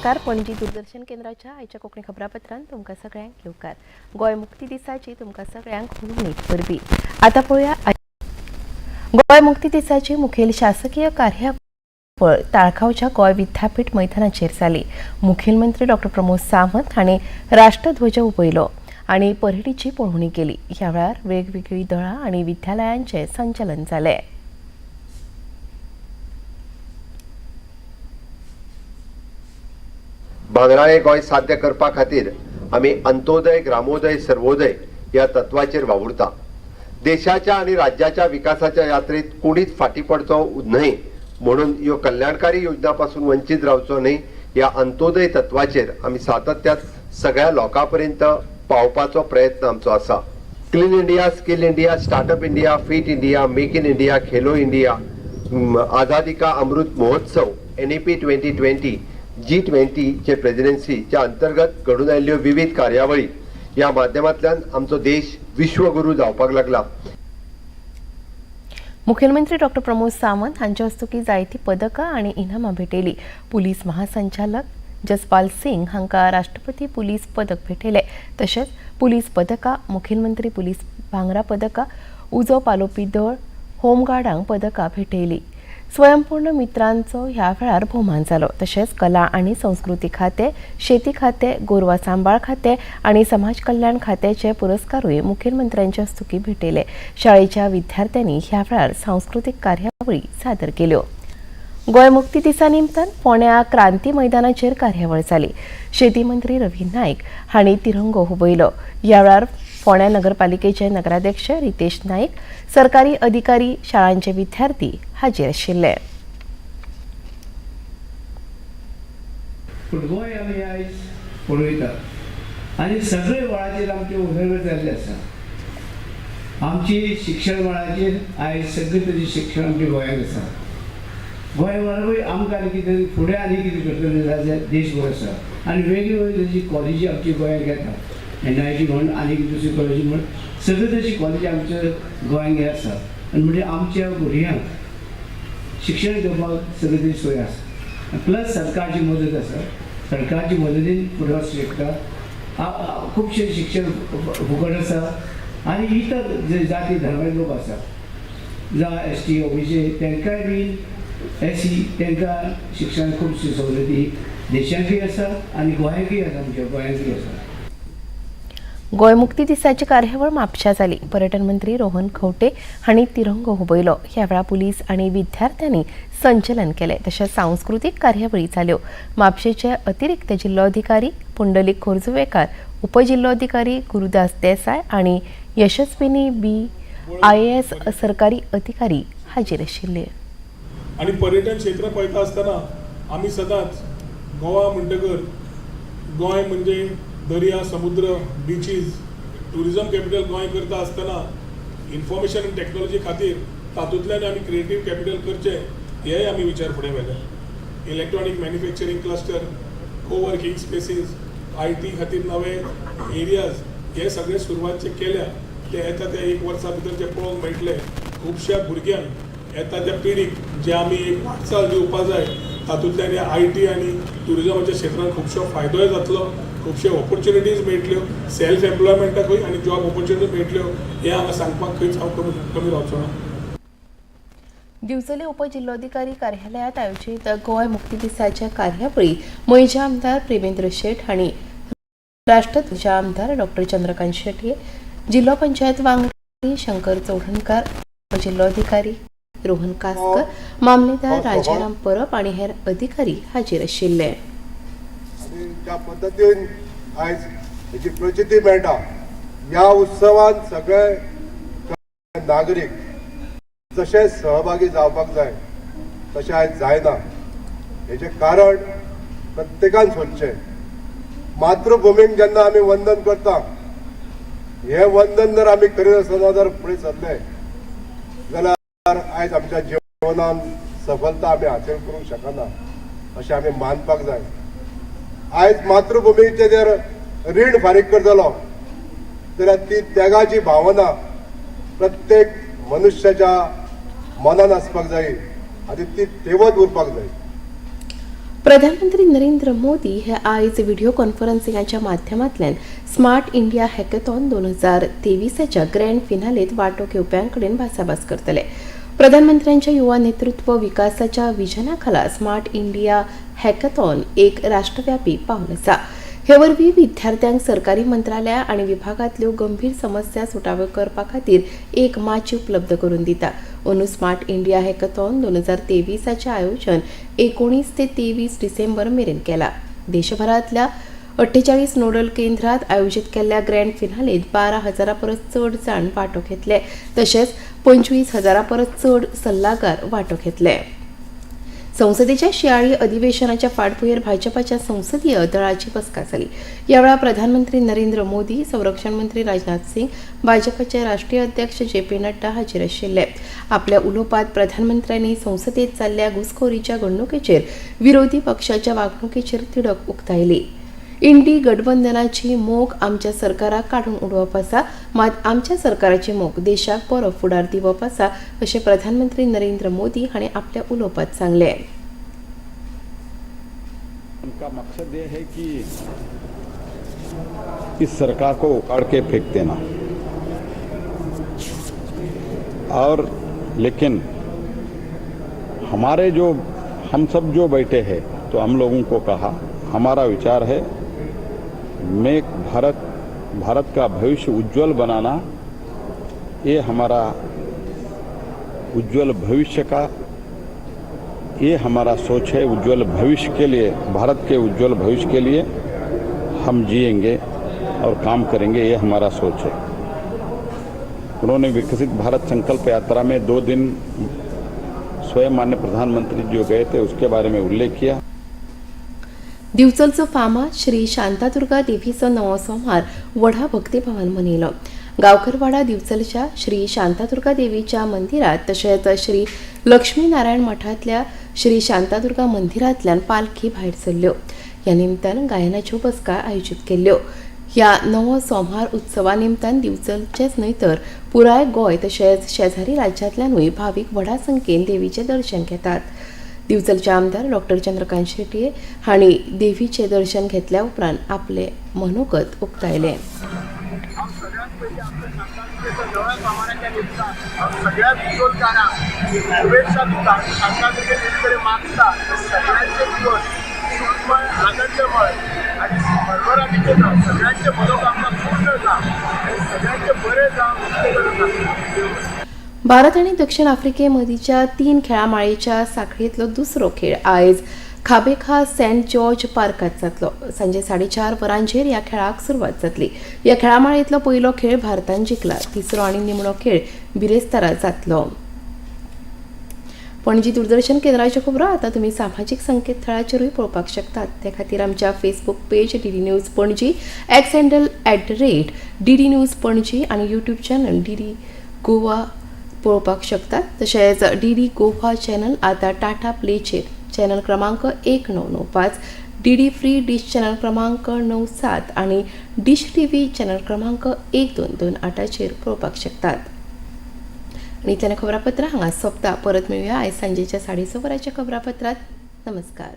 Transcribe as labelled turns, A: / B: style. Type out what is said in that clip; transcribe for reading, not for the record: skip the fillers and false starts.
A: नमस्कार. पणजी दूरदर्शन केंद्राच्या आयच्या कोंकणी खबरापत्रांत तुमकां सगळ्यांक येवकार. गोंय मुक्ती दिसाची तुमकां सगळ्यांक हुनहुनीत परबीं. आतां पळोवया, गोंय मुक्ती दिसाची मुखेल शासकीय कार्यावळ ताळगांवच्या गोंय विद्यापीठ मैदानाचेर जाली. मुखेलमंत्री डॉक्टर प्रमोद सावंत हांणी राष्ट्रध्वज हुबयलो आनी परेडीची पळोवणी केली. ह्या वेळार वेगवेगळीं दळां आनी विद्यालयांचें संचलन जालें.
B: भांगराळे गोंय साध्य करपा खातीर आमी अंत्योदय, ग्रामोदय, सर्वोदय ह्या तत्वाचेर वावुरता. देशाच्या आनी राज्याच्या विकासाच्या यात्रेत कोणीच फाटीं पडचो न्हय म्हणून, ह्यो कल्याणकारी योजना पासून वंचीत रावचो न्हय, ह्या अंत्योदय तत्वाचेर आमी सातत्यात सगळ्या लोकां पर्यंत पावपाचो प्रयत्न आमचो आसा. Clean India, Skill India, Startup India, Fit India, Make in India, Khelo India, आझादी का अमृत महोत्सव, एनईपी 2020, जी 20चे प्रेसिडेन्सीच्या अंतर्गत घडून आयिल्ल्यो विविध कार्यावळी ह्या माध्यमांतल्यान आमचो देश विश्वगुरू जावपाक लागला.
A: मुखेलमंत्री डॉक्टर प्रमोद सावंत हांच्या हस्तुकीं जायतीं पदकां आनी इनामां भेटयली. पुलीस महासंचालक जसपाल सिंग हांकां राष्ट्रपती पुलीस पदक भेटयलें. तशेंच पुलीस पदकां, मुखेलमंत्री पुलीस भांगरा पदकां, उजो पालोवपी दळ, होमगार्डांक पदकां भेटयली. स्वयंपूर्ण मित्रांचो ह्या वेळार भोवमान जालो. तशेंच कला आनी संस्कृती खातें, शेती खातें, गोरवां सांबाळ खातें आनी समाज कल्याण खात्याचे पुरस्कारूय मुखेलमंत्र्यांच्या हस्तुकीं भेटयले. शाळेच्या विद्यार्थ्यांनी ह्या वेळार सांस्कृतीक कार्यावळी सादर केल्यो. गोंय मुक्ती दिसा निमतान फोंड्या क्रांती मैदानाचेर कार्यावळ जाली. शेती मंत्री रवी नायक हांणी तिरंगो हुबयलो. ह्या वेळार फोंड्या नगरपालिकेचे नगराध्यक्ष रितेश नाईक, सरकारी अधिकारी, शाळांचे विद्यार्थी हाजीर आशिल्ले.
C: पूण गोंय आमी आयज पळयतात आनी सगळे मळाचेर आमची उदरगत जाल्ली आसा. आमची शिक्षण मळाचेर आयज सगळे तरेचें शिक्षण आमच्या गोंयांत आसा. गोंय बरोबर आमकां आनी कितें फुडें आनी कितें करतलें जाल्यार देशभर आसा आनी वेगळी वेगळी तरेची कॉलेजी आमची गोंयांत येता. एनआयटी म्हण आनी दुसरी कॉलेजी म्हण, सगळे तरेची कॉलेजी आमच्या गोंयांत हे आसा आनी म्हणजे आमच्या भुरग्यांक शिक्षण घेवपाक सगळी तरी सोय आसा. प्लस सरकारची मदत आसा. सरकारची मदतीन फुडें वचूंक शकता. खुबशें शिक्षण फुकट आसा आनी इतर जे जाती धर्माचे लोक आसा, जावं एसटी, ओबीसी, तांकांय बी एससी, तांकां शिक्षण खुबशी सवलती देशांतूय आसा आनी गोंयांकूय आसा, आमच्या गोंयांतूय आसा.
A: गोंय मुक्ती दिसाची कार्यावळ म्हापशा जाली. पर्यटन मंत्री रोहन खंवटे हांणी तिरंगो हुबयलो. ह्या वेळार पुलीस आनी विद्यार्थ्यांनी संचलन केलें. तशेंच सांस्कृतीक कार्यावळी जाल्यो. म्हापशेचे अतिरिक्त जिल्लोधिकारी पुंडलीक खोर्जुवेकार, उपजिल्लोधिकारी गुरुदास देसाय आनी यशस्विनी बी आयएएस सरकारी अधिकारी हाजीर आशिल्ले.
D: आनी पर्यटन क्षेत्र पळयता आसतना आमी सदांच गोवा म्हणटकर गोंय म्हणजे दर्या, समुद्र, बिचीज, ट्युरिजम कॅपिटल गोंय करता आसतना इन्फॉर्मेशन आनी टॅक्नॉलॉजी खातीर तातूंतल्यान आमी क्रिएटीव कॅपिटल करचें, हेय आमी विचार फुडें व्हेले. Electronic manufacturing cluster, co-working spaces, IT खातीर नवे एरियाज, हे सगळे सुरवात जे केल्या ते येता त्या एक वर्सा भितर जे पळोवंक मेळटले, खुबश्या भुरग्यांक, येता त्या पिढीक जे आमी एक वाटचाल दिवपा जाय, तातूंतल्यान हे IT आनी ट्युरिजमाच्या क्षेत्रांत खुबसो फायदोय जातलो, खुबश्यो ऑपॉर्च्युनिटीज मेळटल्यो, सेल्फ एम्प्लॉयमेंटाकूय आनी जॉब ऑपॉर्च्युनिटीज मेळटल्यो, हें हांगा सांगपाक खंयच हांव कमी कमी रावचो ना.
A: दिवचले उपजिल्लोधिकारी कार्यालयात आयोजित गोंय मुक्ती दिसाच्या कार्यावळी मयेंचे आमदार प्रेमेंद्र शेट हांणी राष्ट्रध्वजा, आमदार डॉक्टर चंद्रकांत शेटये, जिल्लो पंचायत वांगडी शंकर चौधणकार, उपजिल्लोधिकारी रोहन कासकर, मामलेदार राजाराम परब आनी हेर अधिकारी हाजीर आशिल्ले.
E: आनी ज्या पद्दतीन आयज हेची प्रचिती मेळटा, ह्या उत्सवान सगळे नागरीक जशे सहभागी जावपाक जाय तशें आयज जायना. हेचें कारण प्रत्येकान सोदचें. मातृभुमीक जेन्ना आमी वंदन करता, हें वंदन जर आमी करिनासतना जर फुडें सरले जाल्यार आयज आमच्या जिवनान सफलता आमी हासील करूंक शकना अशें आमी मानपाक जाय. आयज मातृभुमीचें जर रीण फारीक करतलो जाल्यार ती त्यागाची भावना प्रत्येक मनुष्याच्या मनान आसपाक जाय आनी ती तेवत उरपाक जाय.
A: प्रधानमंत्री नरेंद्र मोदी हे आयज व्हिडिओ कॉन्फरन्सिंगाच्या माध्यमांतल्यान स्मार्ट इंडिया हॅकेथॉन 2023 ग्रँड फिनालेत वांटो घेवप्यां कडेन भासाभास करतले. प्रधानमंत्र्यांच्या युवा नेतृत्व विकासाच्या विजना खाला स्मार्ट इंडिया हॅकेथॉन एक राष्ट्रव्यापी पावल आसा. हे वरवीं विद्यार्थ्यांक सरकारी मंत्रालया आनी विभागांतल्यो गंभीर समस्या सुटाव्यो करपा खातीर एक माची उपलब्ध करून दिता. अंदू स्मार्ट इंडिया हॅकेथॉन 2023 आयोजन 19 ते 23 डिसेंबर मेरेन केला. देशभरांतल्या 48 नोडल केंद्रात आयोजीत केल्ल्या ग्रँड फिनालेत 12,000 परस चड जाण वांटो घेतले, तशेंच 25,000 परस चड सल्लागार वांटो घेतले. संसदेच्या शियाळी अधिवेशनाच्या फाटभुंयेर भाजपाच्या संसदीय दळाची बसका जाली. ह्या वेळार प्रधानमंत्री नरेंद्र मोदी, संरक्षण मंत्री राजनाथ सिंग, भाजपाचे राष्ट्रीय अध्यक्ष जे पी नड्डा हाजीर आशिल्ले. आपल्या उलोवपात प्रधानमंत्र्यांनी संसदेत जाल्ल्या घुसखोरीच्या घडणुकेचेर विरोधी पक्षाच्या वागणुकेचेर तिडक उक्तायली. इंडी गठबंधनाची मोख आमच्या सरकाराक काडून उडोवप आसा, मात आमच्या सरकाराची मोख देशाक बरो फुडार दिवप आसा, अशें प्रधानमंत्री नरेंद्र मोदी हांणी आपल्या उलोवपात सांगलें.
F: उनका मकसद ये है कि इस सरकार को उखाड़ के फेंक देना और लेकिन हमारे जो हम सब जो बैठे हैं तो हम लोगों को कहा, हमारा विचार है मेक भारत, भारत का भविष्य उज्जवल बनाना, ये हमारा उज्जवल भविष्य का ये हमारा सोच है. उज्जवल भविष्य के लिए, भारत के उज्जवल भविष्य के लिए हम जिएंगे और काम करेंगे, ये हमारा सोच है. उन्होंने विकसित भारत संकल्प यात्रा में 2 दिन स्वयं माननीय प्रधानमंत्री जो गए थे, उसके बारे में उल्लेख किया.
A: दिवचलचो फामाद श्री शांतादुर्गा देवीचो नवो सोमार व्हडा भक्तिभावान मनयलो. गांवकरवाडा दिवचलच्या श्री शांतादुर्गा देवीच्या मंदिरात तशेंच श्री लक्ष्मी नारायण मठांतल्या श्री शांतादुर्गा मंदिरांतल्यान पालखी भायर सरल्यो. ह्या निमतान गायनाच्यो बसका आयोजीत केल्ल्यो. ह्या नवो सोमार उत्सवा निमतान दिवचलचेच न्हय तर पुराय गोंय तशेंच शेजारी राज्यांतल्यानूय भावीक व्हडा संख्येन देवीचें दर्शन घेतात. दिवचलचे आमदार डॉक्टर चंद्रकांत शेटये हांणी देवीचें दर्शन घेतल्या उपरांत आपलें मनोगत उक्तायलें.
G: हांव सगळ्यात पयलीं आमच्या शांतादुर्गेच्या नव्या सोमाराच्या निमतान हांव सगळ्या दिवचलकारांक शुभेच्छा दिता आनी शांतादुर्गे देवी कडेन मागता, सगळ्यांचे जिवन सुखमय, आनंदमय आनी भरभराटीचें जावं, सगळ्यांचे मनोकामना पूर्ण जावं आनी सगळ्यांचे बरें जावं इतलें कडेन मागता.
A: भारत आनी दक्षिण आफ्रिके मदींच्या 3 खेळां माळेच्या साखळेंतलो दुसरो खेळ आयज खाबेखा सेंट जॉर्ज पार्कात जातलो. सांजे 4:30 वरांचेर ह्या खेळाक सुरवात जातली. ह्या खेळां माळेंतलो पयलो खेळ भारतान जिखला. तिसरो आनी निमणो खेळ बिरेस्तारा जातलो. पणजी दूरदर्शन केंद्राच्यो खबरो आतां तुमी सामाजीक संकेतथळाचेरूय पळोवपाक शकतात. ते खातीर आमच्या Facebook page DD news Panaji, x handle @DDNews Panaji आनी यूट्यूब चॅनल डीडी गोवा पळोवपाक शकतात. तशेंच डीडी गोवा चॅनल आतां टाटा प्लेचेर चॅनल क्रमांक 1995, डीडी फ्री डिश चॅनल क्रमांक 97 आनी डिश टीव्ही चॅनल क्रमांक 1228चेर पळोवपाक शकतात. आनी इतल्यान खबरापत्र हांगा सोंपता. परत मेळुया आयज सांजेच्या 6:30 वरांच्या खबरापत्रात. नमस्कार.